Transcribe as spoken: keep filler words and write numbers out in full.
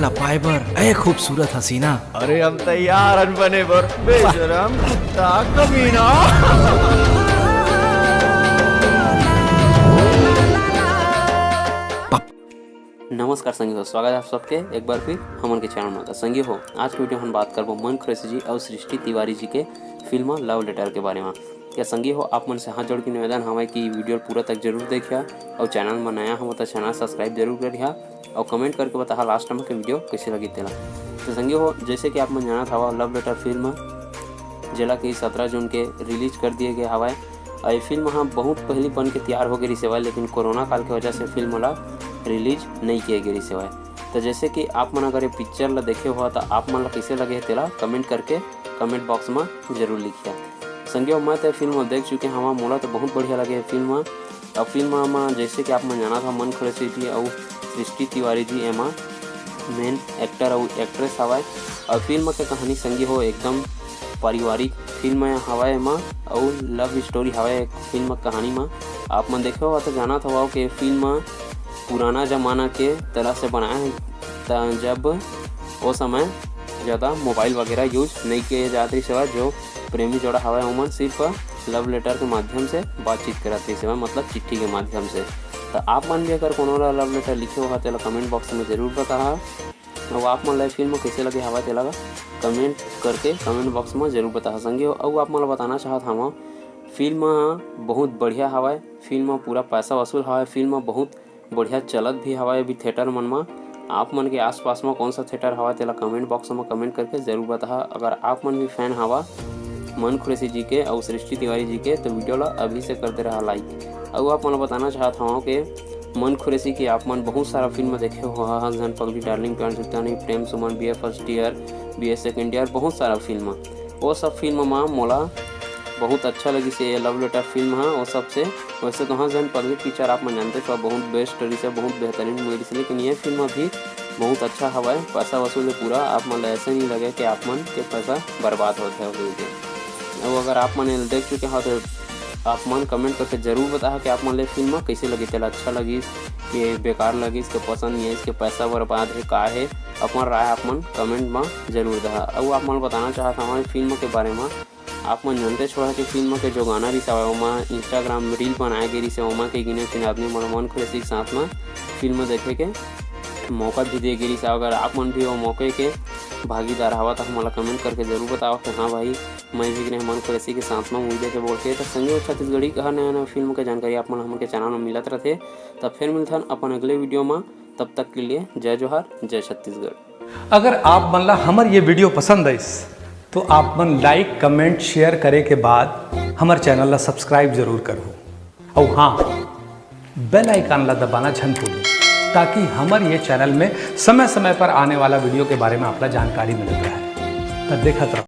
ला पाए बर, ए खूबसूरत हसीना। अरे हम तैयार हन बने बर, बेशरम कुत्ता कमीना। नमस्कार संगी हो, स्वागत है आप सबके एक बार फिर हमन के चैनल में। तो संगी हो, आज के वीडियो हम बात करबो मन खुरैशी जी और सृष्टि तिवारी जी के फिल्म लव लेटर के बारे में। क्या संगी हो, आप मन से हाथ जोड़ के निवेदन हवय कि वीडियो पूरा तक जरूर देखिया और चैनल में नया हो तो चैनल सब्सक्राइब जरूर करिया और कमेंट करके बताहा लास्ट में के वीडियो कैसे लगी तेला। तो संगी हो, जैसे कि आप मन जानत हवा, लव लेटर फिल्म जेला कि सत्रह जून के रिलीज कर दिए गए हवय। और ये फिल्म ह बहुत पहली बन के तैयार हो गई रिसे हवय, लेकिन कोरोना काल के वजह से फिल्म ला रिलीज नहीं किए गए रिसे हवय। तो जैसे कि आप मन अगर ये पिक्चर ला देखे हो तो आप मन ला कैसे लगे हे तेला कमेंट करके कमेंट बॉक्स में जरूर लिखिया। संगी हो, मैं तो ये फिल्म देख चुके हवा, मोला तो बहुत बढ़िया लगे ये फिल्म। अब फिल्म में जैसे कि आप मन जानत हव, मन खुरैशी जी और सृष्टि तिवारी जी एमा मेन एक्टर और एक्ट्रेस हवय। और फिल्म के कहानी संगी हो एकदम पारिवारिक फिल्म हवय एमा, और लव स्टोरी हवय फिल्म कहानी में। आप मन देखे हो तो जानत हवा कि फिल्म पुराना जमाना के तरह से बनाए हे, त जब वो समय ज़्यादा मोबाइल वगैरह यूज नहीं किए जात रहिस हवय, जो प्रेमी जोड़ा हवय ओमन सिर्फ लव लेटर के माध्यम से बातचीत करत रहिस हवय, मतलब चिट्ठी के माध्यम से। तो आप मन भी अगर कोनो ला लव लेटर लिखे हो तेला कमेंट बॉक्स में जरूर बताहा। और आप मन ला फिल्म कैसे लगे हवय तेला कमेंट करके कमेंट बॉक्स में जरूर बताहा संगी हो। और आप मन ला बताना चाहत हवं, फिल्म ह बहुत बढ़िया हवय, फिल्म पूरा पैसा वसूल हवय, फिल्म बहुत बढ़िया चलत भी हवय अभी थिएटर मन म। आप मन के आसपास म कौन सा थिएटर हवय तेला कमेंट बॉक्स म कमेंट करके जरूर बताहा। अगर आप मन भी फैन हवा मन खुरैशी जी के अउ सृष्टि तिवारी जी के, तो वीडियो ला अभी से कर दे रहा लाइक। अउ आप मन ला बताना चाहत हवं के मन खुरैशी के आप मन बहुत सारा फिल्म देखे हो, हंस झन पगली, डार्लिंग, प्यार झूठा नहीं, प्रेम सुमन, बी ए फर्स्ट ईयर, बी ए सेकंड ईयर, बहुत सारा फिल्म। वो सब फिल्म म मोला बहुत अच्छा लगिस ये लव लेटर फिल्म ह। वो सबसे वैसे तो हंस झन पगली पिक्चर आप मन जानते हो बहुत बेस्ट रहिस हे, बहुत बेहतरीन मूवी रहिस हे, लेकिन ये फिल्म भी बहुत अच्छा हवय। पैसा वसूल हे पूरा, आप मन ला ऐसे नहीं लगे कि आप मन के पैसा बर्बाद होत हे बोल के। अउ अगर आप मन एला देख चुके हो तो आप मन कमेंट करके जरूर बताहा कि आप मन ले फिल्म कैसे लगी, तेला अच्छा लगिस कि बेकार लगिस, के पसंद नहीं आइस, के पैसा बर्बाद हे, का हे, अपन राय आप मन कमेंट म जरूर दहा। अउ आप मन बताना चाहत हवं फिल्म के बारे म, आप मन जानते छोड़ा कि फिल्म के जो गाना रिस हवय ओमा इंस्टाग्राम रील बनाए गे रिस हे, ओमा के गिने चुने आदमी मन मन खुरैशी के साथ म फिल्म देखे के मौका भी दे गे रिस हे। अगर आप मन भी वो मौके के भागीदार हवा तो हमला कमेंट करके जरूर बताओ कि हाँ भाई, मैं भी गिने मन खुरैशी के साथ म मूवी देखे बोल के। तो संगी हो, छत्तीसगढ़ी के हर नया नया फिल्म के जानकारी आप मन हमन के चैनल में मिलत रहथे। तब फिर मिलथन अपन अगले वीडियो में, तब तक के लिए जय जोहार, जय छत्तीसगढ़। अगर आप मन ला हमर ये वीडियो पसंद आइस तो आप मन लाइक, कमेंट, शेयर करे के बाद हमर चैनल ला सब्सक्राइब जरूर करहु। अउ हाँ, बेल आइकन ला दबाना झन भूलहु, ताकि हमर ये चैनल में समय समय पर आने वाला वीडियो के बारे में आप ला जानकारी मिलत रहे। त देखत रहो।